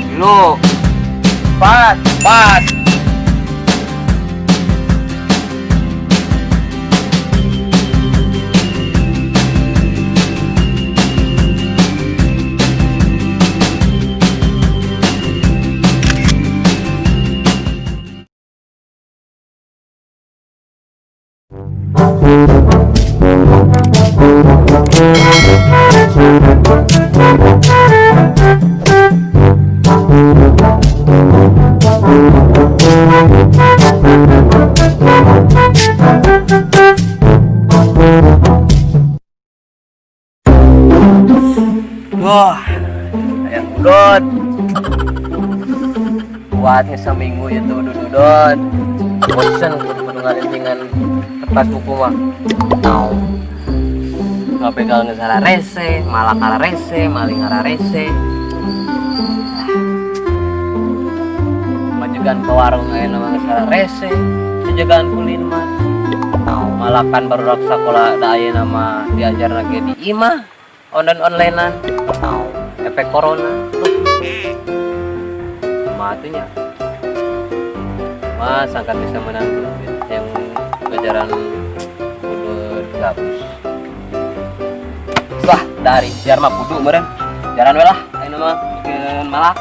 Tilu. Empat. Empat. Wah, hayang udot. Kuatnya seminggu ya tuh udut-udut. Bosan kudu ngalentingan kertas buku mah. Ngabegal ngesara rese, malak rese, maling rese. Majukan ke warung aya nama ngesara rese, jagaan kulin mah. Malakan baru sekolah da aya nama diajar lagi di imah, online onlinean. Efek corona. Matunya. Mas angkat bisa menang yang pelajaran udut gabus. Wah, dari biar mah kudu meureun. Jalan we lah, ayeuna mah bikin malak.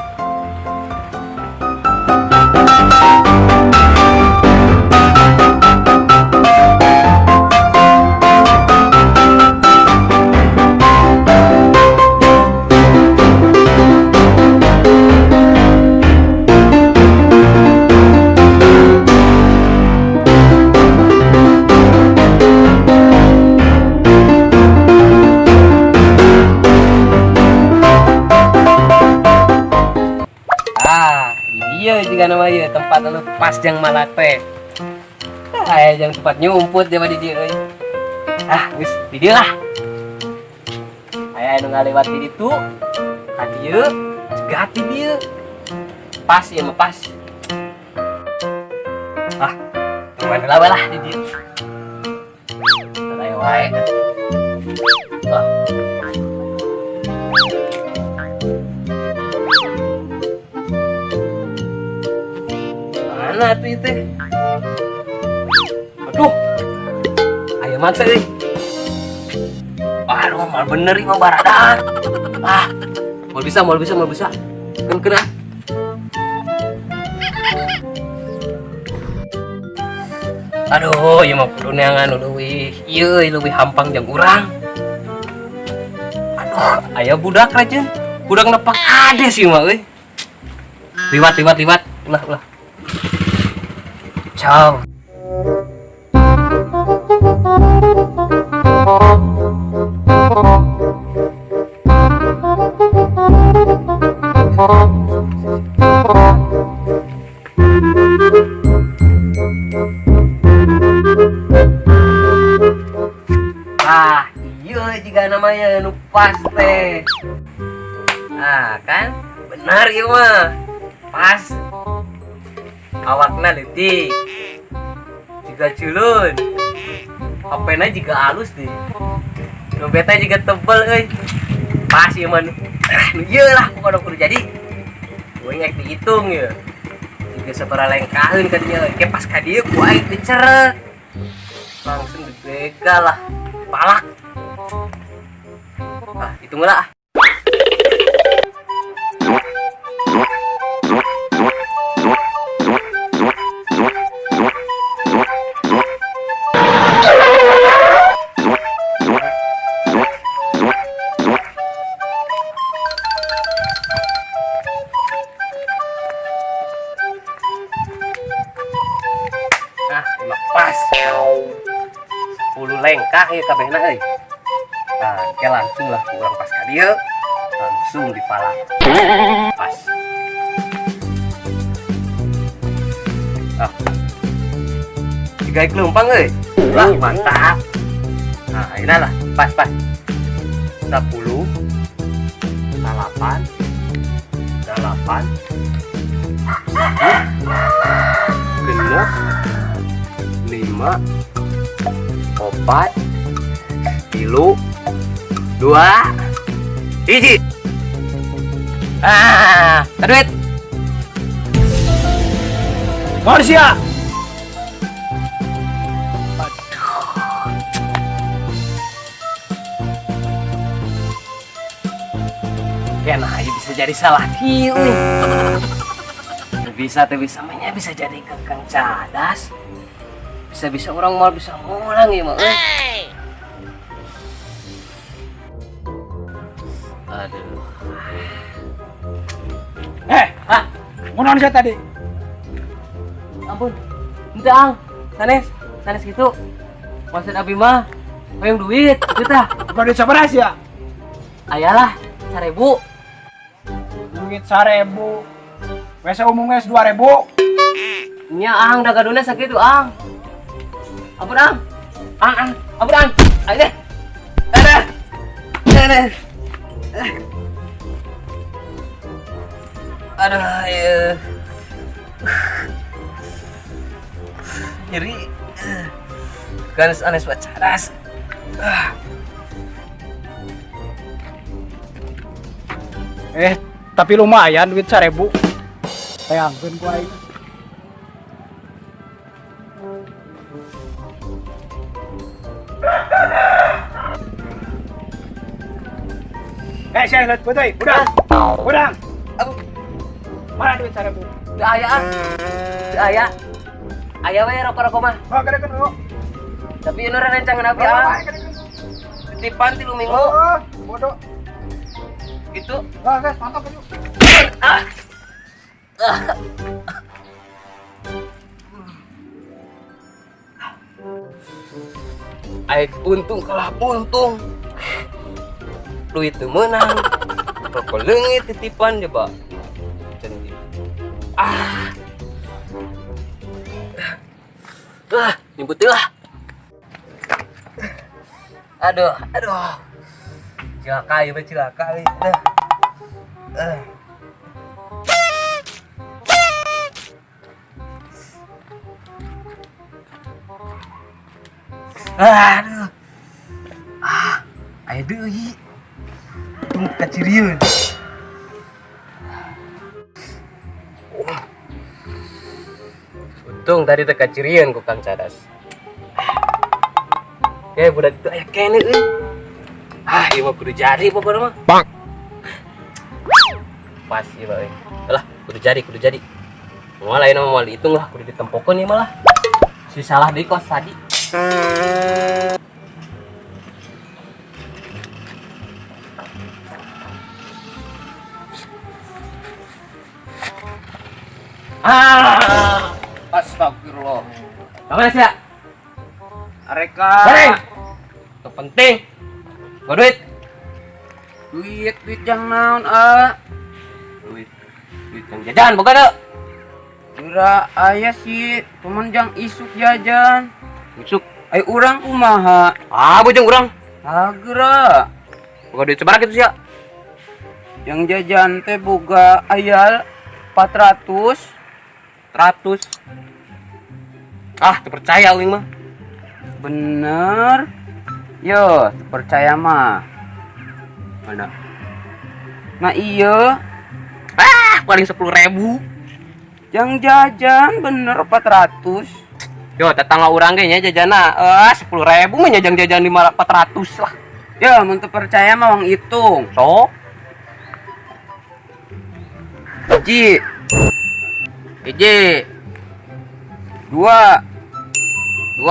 Ah, iya juga namanya tempat anu pas jang malak teh. Ah, jang tempat nyumput dia mah di dieu euy. Ah, geus di dieu lah. Aya anu ngalewat di ditu. Ka dieu, cegat di dieu. Pas ieu mah pas. Ah, tungguan heula we lah di dieu. Aya wae. Ah. Mana tuh itu? Aduh, ayo maksa euy. Aduh, mal bener ieu mah baradaan. Ah, mau bisa, mau bisa, mau bisa. Keun kena. Aduh, ieu mah kudu neangan leuwih. Ieu leuwih hampang jeung urang. Aduh, aya budak rajin. Budak nepak ade sih mah euy. Liwat, liwat, liwat. Ulah, ulah. Ciao. Ah, iya juga namanya nu pas teh. Ah, kan? Benar ieu mah. Pas. Awakna leutik. Juga culun. HP-na juga halus deh. Dompetnya juga tebel euy. Pas ieu mah. Ah, nu ieu lah pokokna kudu jadi. Gue ngek dihitung ya. Juga sabaraha lengkaheun ka dieu. Ke pas ka dieu ku aing diceret. Langsung dibegal lah. Palak. Ah, hitung lah. Nah, emang pas. 10 lengkah ya kabehna euy. Nah, ke langsung lah kurang pas ka dieu. Langsung dipalak. Pas. Ah. Tiga leumpang euy. Wah, mantap. Nah, ini lah, pas pas. 10 8 8 6 5 4 3 2 1. Ah, duit. Naon sia? Kena aja bisa jadi salah kieu euy. Teu bisa, teu bisa mah nya bisa jadi ke Kang Cadas. Bisa-bisa orang mal bisa ngulang ya mah euy. Aduh. Eh, Ah, mau naon sia tadi? Ampun. Henteu ang. Sanes, sanes gitu. Maksud abi mah hoyong duit, gitu tah. Bukan duit sabaraha sia? Ayalah, 1000. Duit 1000. WC umum geus 2000. Nya ang da gaduna sakitu ang. Ampun ang. Ang ang, ampun ang. Ayo deh. Ada. Ada. Aduh, ya. Nyeri. Kan anes cadas. Ah. Eh, tapi lumayan duit 1000. Bayangkeun ku aing. Eh, saya lihat putih, udang, udang. Mana duit 1000? Teu aya ah. Teu aya. Aya we rokok-rokok mah. Oh, kedekeun rokok. Tapi ieu rencangan abi Oh, ah. kedekeun. Titipan 3 minggu. Oh, bodoh. Gitu. Wah, guys, mantap itu. Ah. Ah. Aik untung kalah untung. Duit teu meunang. Rokok leungit titipan coba. Can ah. Ah, nyebut lah. Aduh, aduh. Cilaka ieu mah cilaka euy. Aduh. Ah. Aduh. Ah, aya deui. Tung kacirieun. Untung tadi teh kacirieun ku Kang Cadas. Oke, budak itu aya kene euy. Ah, ieu mah kudu jadi pokokna mah. Bang. Pas ieu mah euy. Lah, kudu jadi, kudu jadi. Moal ayeuna mah moal dihitung lah, kudu ditempokeun ieu mah lah. Si salah deui kos tadi. Ah, Astagfirullah. Kamana sih ya? Areka. Bareng. Itu penting. Gua duit. Duit, duit jang naon, ah. Duit. Duit yang jajan bukan tuh. Kira aya sih, cuman jang isuk jajan. Isuk. Ai urang kumaha? Ah, bujang urang. Ah, geura. Boga duit sabaraha kitu sia? Yang jajan teh boga ayal 400. 100. Ah, teu percaya uing mah. Bener. Yo, teu percaya mah. Mana? Nah iya. Ah, paling 10.000. Yang jajan bener 400. Yo, tetangga urang ge nya jajana. Ah, 10.000 mah nya jang jajan lima 400 lah. Ya, mun teu percaya mah wang hitung. Sok. Hiji. Hiji. 2. 2.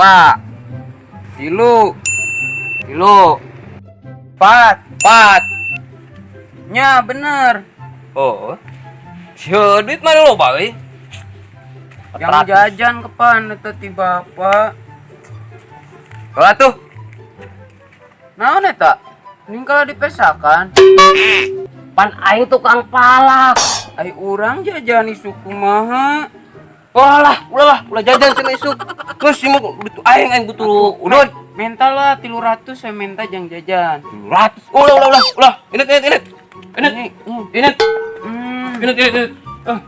3. 3. 4. 4. Nya bener. Oh. Sia duit mana loba euy? Yang jajan kepan eta ti bapak. Kalah tuh. Naon eta? Ning kalau dipesakan. Pan aing tukang palak. Ai urang jajan isuk kumaha? Walah, ulah lah, ulah jajan cenah isuk. Terus ieu mah duit aing, aing butuh udut. Minta lah 300 saya minta jang jajan. 300. Ulah, ulah, ulah, ulah. Init, init, init. Init. Ini, Init. Init, init, init. Ah.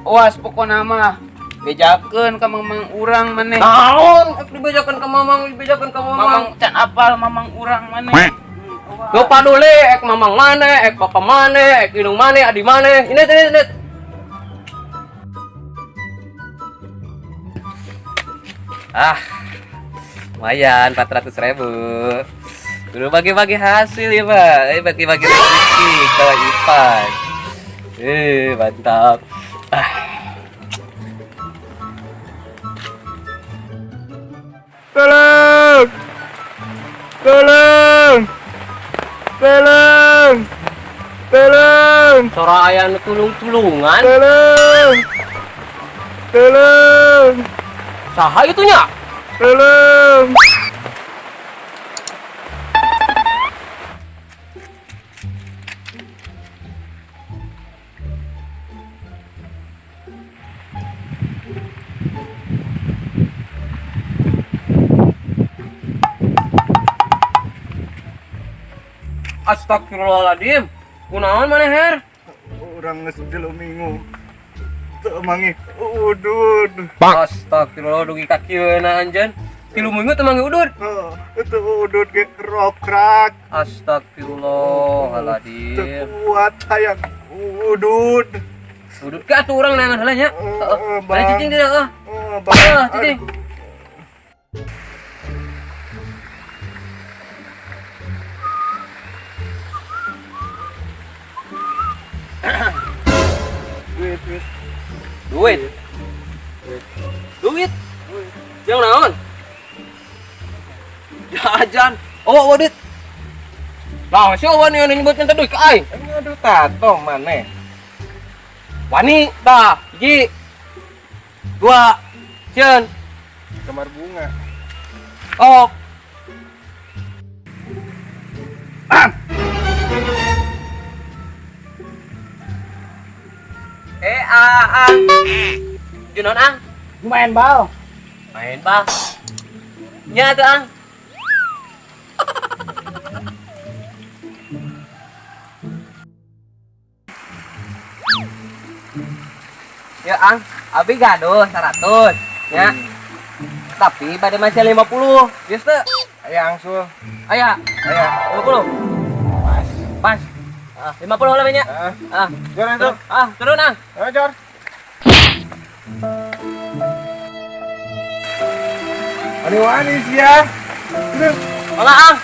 Awas pokona mah. Bejakeun ka mamang urang maneh. Naon? Ek dibejakeun ka mamang, dibejakeun ka mamang. Mamang can apal mamang urang maneh. Gak paduli ek mamang mana, ek bapak mana, ek indung mana, adi mana. Ini ini ini. Ah, lumayan 400 ribu. Dulu bagi-bagi hasil ya, Pak. Eh, bagi-bagi rezeki kawan Ipan. Eh, mantap. Ah. Tolong! Tolong! Tolong! Tolong! Sora aya nu tulung-tulungan. Tolong! Tolong! Saha itu nya? Tolong! Astagfirullahaladzim. Kunaon maneh, Her? Urang geus 3 minggu teu manggih udud. Astagfirullah, dugi ka kieu na anjeun. 3 minggu teu manggih udud. Heeh, teu udud ge rokrak. Astagfirullahaladzim. Teu kuat hayang udud. Udud ke atuh urang neangan heula nya. Heeh, Heeh. Bang. Bari cicing dia heeh. Oh, Bang. Heeh, cicing. Duit, duit. Duit. Duit. Yang naon? Jajan. Oh, oh, duit. Nah, si wani anu nyebut minta duit ke aing. Ini aduh tato maneh. Wani, tah, hiji. Dua. Sieun. Kamar bunga. Oh. Ah! Eh, ah, ang. Junon, ang. Main bal. Main bal. Nya tuh, ang. Ya, ang, abi gaduh 100 ya. Tapi pada masih 50, biasa teu? Aya angsul. Aya, Aya. 50. Pas. Pas. Ah, 50 lah nya. Heeh. Ah, Jor itu. ah, turun, ang. Ayo, Jor. Wani-wani sia. Udah. Olah, ang.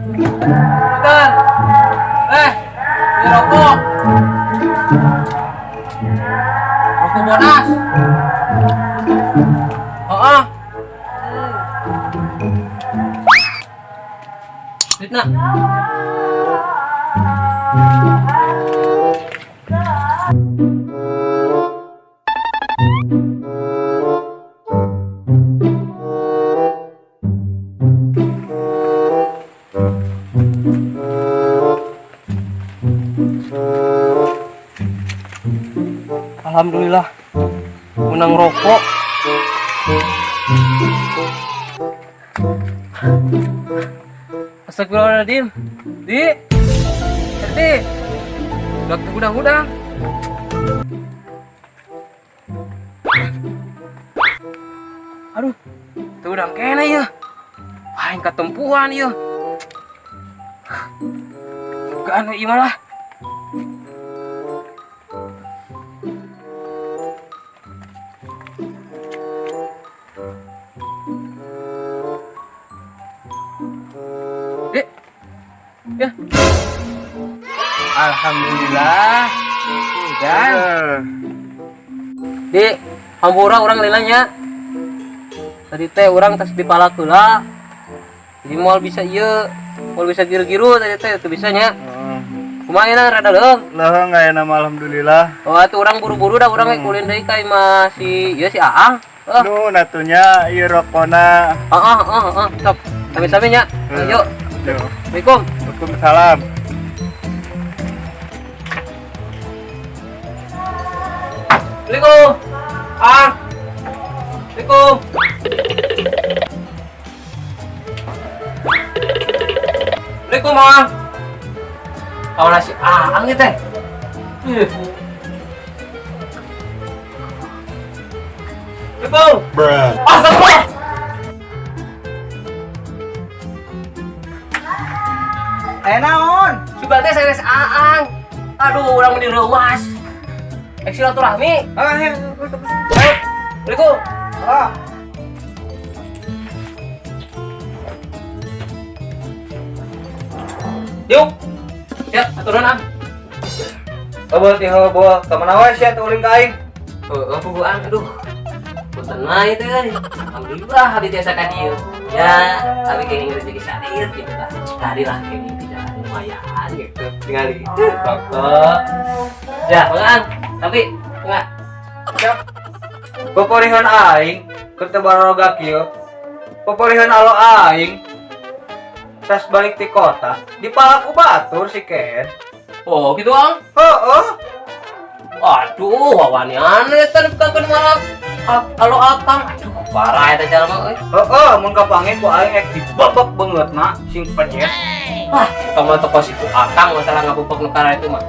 Bentar. Eh, ini rokok. Rokok bodas. Oh, ah. Duit nak. Alhamdulillah menang rokok. Astagfirullahaladzim. Di. Di. Udah udah. Aduh, tuh udah kene ya. Aing katempuhan ya. Bukaan ieu mah lah. Dek. Ya. Alhamdulillah. Udah. Di, hampura urang lilanya. Tadi teh urang tas dipalak heula. Jadi moal bisa ieu, moal bisa giru-giru tadi teh teu bisa nya. Kumaha na rada leuh? Lah enggak ya nama alhamdulillah. Oh, atuh urang buru-buru dah urang kulin deui ka imah si ieu si Aang. Heeh, Nu natunya ieu rokona. heeh, heeh, heeh, sok. Sami-sami nya. Yuk. Yo. Assalamualaikum. Waalaikumsalam. Assalamualaikum. Ah. Assalamualaikum. Assalamualaikum, Mang. Awas si Aang ieu teh. Ih. Assalamualaikum. Bruh. Astagfirullah. Eh naon? Sugan teh sanes Aang. Aduh, urang meni reuas. Ek silaturahmi. Ah, ayo. Ayo. Assalamualaikum. Ah. Yuk. Siap, aturan Ang. Bawa ti bawa ka mana wae sia teh ulin ka aing. Heeh, puguan aduh. Punten mah itu euy. Alhamdulillah abi tiasa ka dieu. Ya, abi kenging rezeki sadir gitu lah. Tadi lah kenging tidak lumayan gitu. Tingali. Rokok. Ya, Bang. Tapi enggak. Siap. Poporihan aing keur teu baroga kieu. Poporihan alo aing. Tas balik ti kota, dipalak ku batur si Ken. Oh, gitu, Ang. Heeh. Aduh, wawanian eta nepikakeun malak. Alo akang. Aduh, parah eta jalma euy. Heeh, mun kapanggih ku aing ek dibebek beungeutna sing penyet. Wah, kamu toko siku akang masalah ngabubek nu itu mah.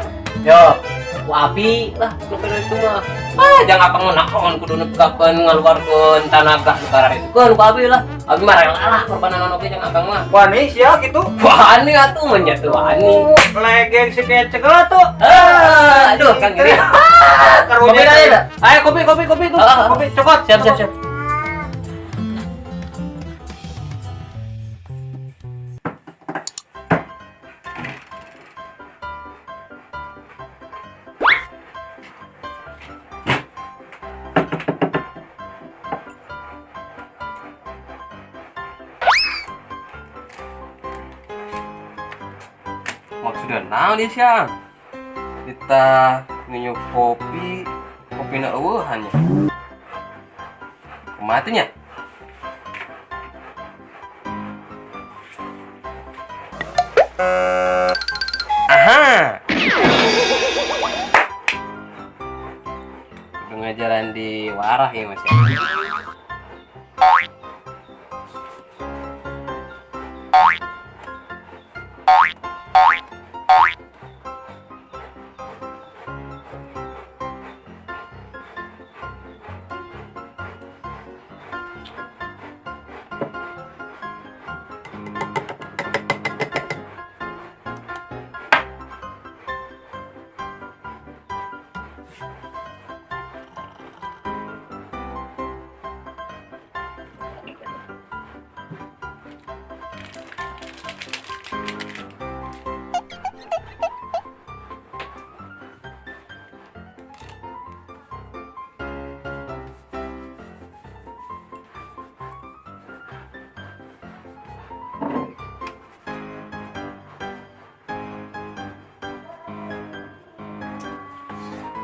Yo, ku api lah nu itu mah. Ah, jangan akang mah naon kudu nepikakeun ngaluarkeun tanaga nu itu. Keun ku abi lah. Abi mah rela lah korbanan oge jangan akang mah. Wani sia gitu. Wani atuh mah nya teu wani. Legeng si Ken cekel tuh. Ah, aduh Kang ini. Karunya. Kopi dah, ya? Ayo kopi kopi kopi tuh. Ah, ah. Kopi cokot. Siap, siap, siap. Maksudnya naon ieu sia? Kita nginum kopi, kopi na eueuhan nya. Kumaha teh nya? Aha. Udah ngajaran di warah ya Mas ya.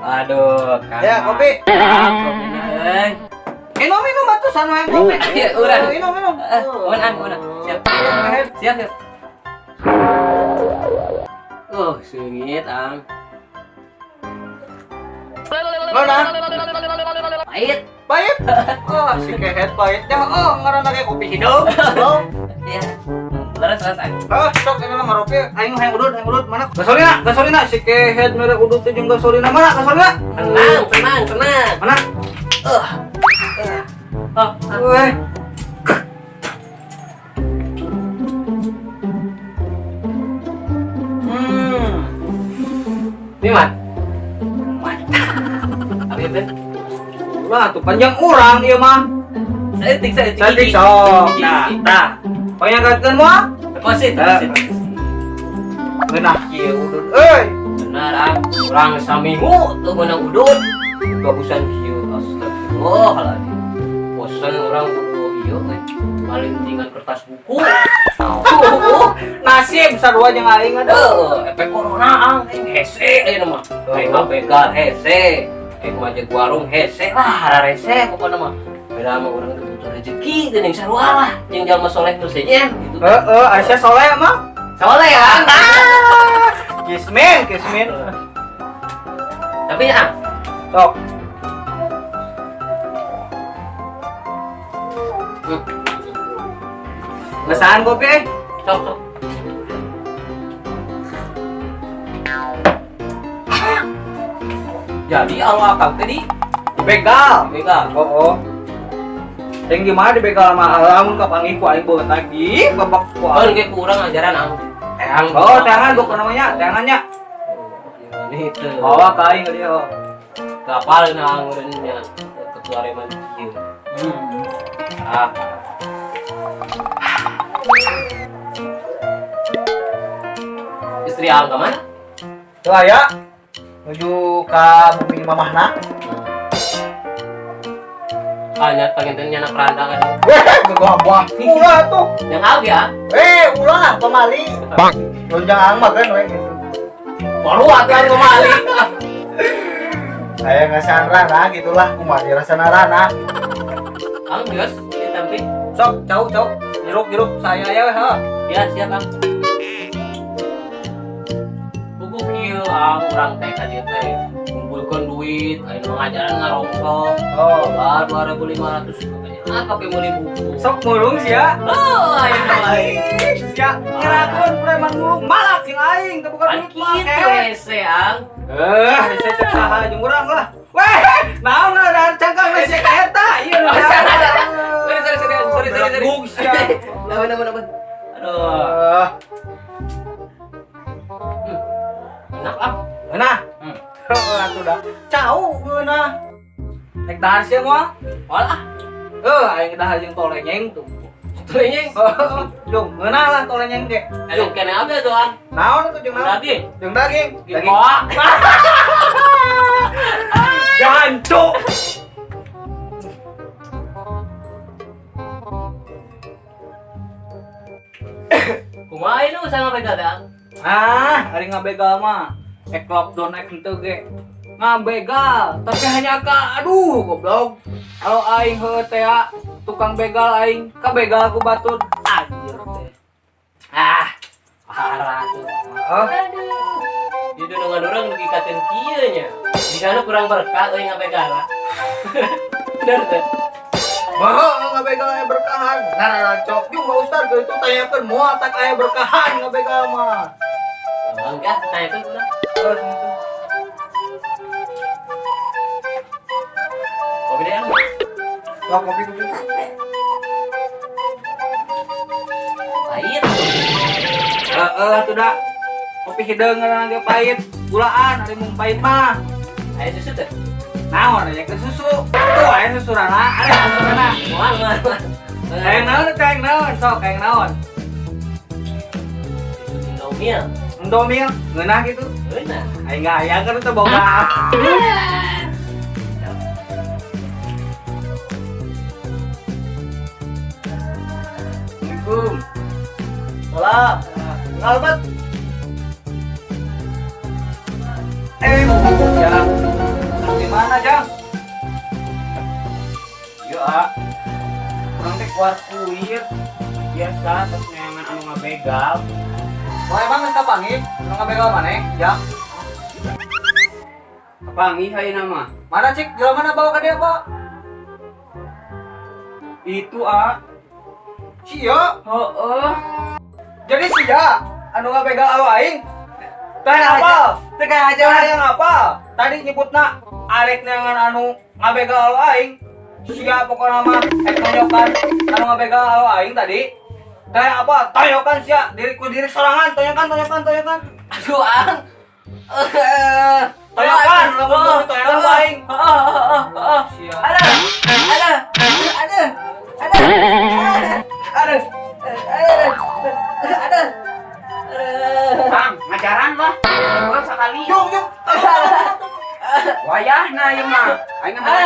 Aduh, Kang. Ya, kopi. Ah, kopi euy. Minum minum atuh sana yang kopi. Iya, urang. Minum minum. Ah, Mohon mohon. Siap. Siap, siap. Oh, sengit, Ang. Mana? Pahit. Pahit. Oh, si kehet pahit. Ya, oh, ngaranna ge kopi hideung. Oh. Iya. Leres, leres, Ang. Ah, sok ini mah ngaropi aing hayang udut, hayang udut. Mana? Gasolina, gasolina si kehet mere udut teh jeung gasolina. Mana gasolina? Tenang, tenang, tenang. Mana? Oh, Weh. Hmm. Ini mah. Mantap. Apa itu? Lah tuh panjang urang ieu mah. Saeutik, saeutik. Saeutik sok. Nah, tah. Pangyagatkeun moal? Deposit, deposit. Ngeunah kieu udut euy. Benar, Ang. Urang saminggu teu meunang udut. Bagusan kieu, astagfirullahaladzim. Bosen urang kudu ieu euy. Malintingan kertas buku. Nasib sarua jeung aing aduh. Heeh, efek corona Ang, aing hese ayeuna mah. Aing begal hese. Aing ngajak warung hese lah, hararese pokona mah. Beda mah urang teh butuh rezeki geuning sarua lah jeung jalma soleh nu sejen gitu. Heeh, Aisyah soleh mah. Soleh ya. Kismin, kismin. Tapi ya, Sok. Ngesahan kopi eh. Sok sok. Jadi awal akang tadi Begal. begal. Oh, oh. Yang gimana dibegal sama lamun kapanggih ku aing beungeut lagi, babak ku Oh, aing. ge kurang ajaran ang. Teang. Oh, teangan gua namanya, teangannya. Ini itu. Bawa ka aing ka dieu. Kapal na ang nya ketua reman kieu. Ah. Istri ang kemana? Tuh aya menuju ka bumi mamahna. Hanya pengen anak randa kan. Weh, gua ulah tuh. Yang ang ya. Eh, ulah pamali. Bang. Lonjang ang mah kan we gitu. Baru atuh ang kemali. Aya ngasan rana gitulah kumaha dirasana rana. Ang geus, ini tapi Sok, cau cau. Jeruk jeruk saya ya we ha. ya siap ang. Buku kieu ang urang teh ka dieu teh ngumpulkeun duit, aya nu ngajaran ngarongkok. Oh. Ah, 2500 katanya. Ah, pakai meuli buku. Sok mulung sia. Oh, ayo aing. Sia, ngerakeun preman mulung malak jeung aing teu bukan Kan duit mah. kitu hese ang. Eh, saya cek saha jeung urang lah. Weh, naon lah dari cangkang we sia ka eta. Ieu Oh, salah, salah. Sorry, sorry, sorry, sorry, sorry, sorry. Bug sia. Ampun, ampun, ampun. Aduh. Eh, Enak ah. ngeunah. Heeh, atuh dah. Cau ngeunah. Rek dahar sia moal? Moal ah. Eh, aing dahar jeung tolenyeng tuh. Tolenyeng. Jung, ngeunah lah tolenyeng ge. Ayo kene apa tuh ang? Naon atuh jeung naon? Daging. Jeung daging. Daging koak. Jancuk. Kumaha nu sama begal teh ang? Ah, ari ngabegal mah. Ek lockdown ek henteu ge. Ngabegal, tapi hanya ka aduh goblok. Kalau aing heueuh teh ya, tukang begal aing, kabegal ku batur. Anjir teh. Ah, Parah tuh. oh, Aduh. Di dunungan urang dugi katen kieu nya. Di sana kurang berkah euy ngabegal. Bener teh. Bah, ngabegal aya berkahan. Nararacok jeung Pak Ustad ge itu tanyakeun moal tak aya berkahan ngabegal mah. Enggak, tanyakeun kurang. Terus gitu. Kopi deh ang. Lah kopi kopi. Pahit. Heeh atuh da. Kopi hideung ngaranna ge pahit. Gulaan ari mung pahit mah. Aya susu teh. Naon aya ke susu. Tuh aya susu rana, aya susu rana. Moal moal. Hayang naon teh hayang naon sok hayang naon. Susu Indomie. Indomie ngeunah gitu. Eunah. Aing nggak aya kan teu boga. Assalamualaikum. Salam. Ngalamat. Eh, Jang. Di mana, Jang? Yo, ah. Urang teh keluar kuir. Biasa terus neangan anu ngabegal. Mau emang geus kapanggih? Nu ngabegal maneh, Jang? Kapanggih ayeuna mah. Mana cik? Jelema mana bawa ka dieu, Pak? Itu ah. Sia. Heeh. Jadi sia anu ngabegal alo aing. Teh apa? Teu aja Teh yang apa? Tadi nyebutna arek neangan anu ngabegal alo aing. Sia pokona mah ek tonyokan anu ngabegal alo aing tadi. Teh apa? Tonyokan sia diri ku diri sorangan, tonyokan, tonyokan, tonyokan. Aduh ang. Tonyokan, lamun tonyokan ku aing. Sia. Ada, ada, ada, ada, ada, ada, ada. Bang, ngajaran lah. Urang sakali. Yung, yung. Wayahna ieu mah. Aing mah. Ada,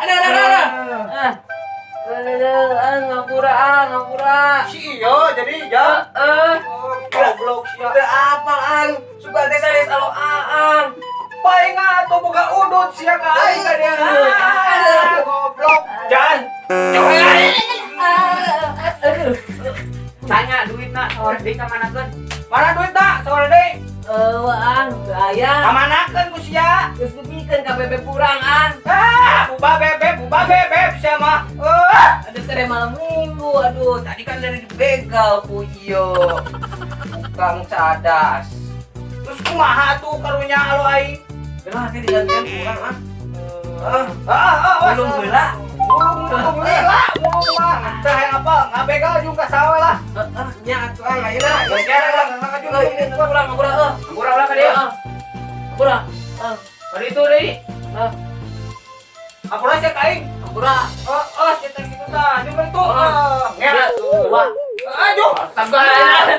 ada, ada, ada. Ngapura, ngapura. Si iyo jadi Jang. Goblok sia. Teu apal ang, suka teh sanes alo aang. Paling atuh boga udut sia ka aing ka dia. Ah, goblok. Jangan. Tanya duitna sore deui ka manakeun? Mana duit tak? Sore deui. Eueuh ang, teu aya. Kamanakeun ku sia? Geus dibikeun ka bebek urang ang. Ah, Buba bebeb, buba bebeb sia mah. Eh, Aduh, tadi malam minggu, aduh, tadi kan dari dibegal ku iyo. Tukang cadas. Terus kumaha tuh karunya alo aing? Lah, nanti digantian kurang ah. Ah, ah, ah, awas. Belum heula. Mulung, mulung lila, mulung mah. Tah yang apa? Ngabegal juga sawe lah. Heeh, nya atuh ah ayeuna. Ya kira lah, ngangkat juga. Ini kurang, kurang eh. Hampura ulah ka dieu. Kurang. Eh, Ka ditu deui. eh, Hampura sia ka aing. Hampura. Oh, oh, sia teh kitu tah. Jeung itu. Ah. Ah, ngera. Dua. Aduh, Astaga.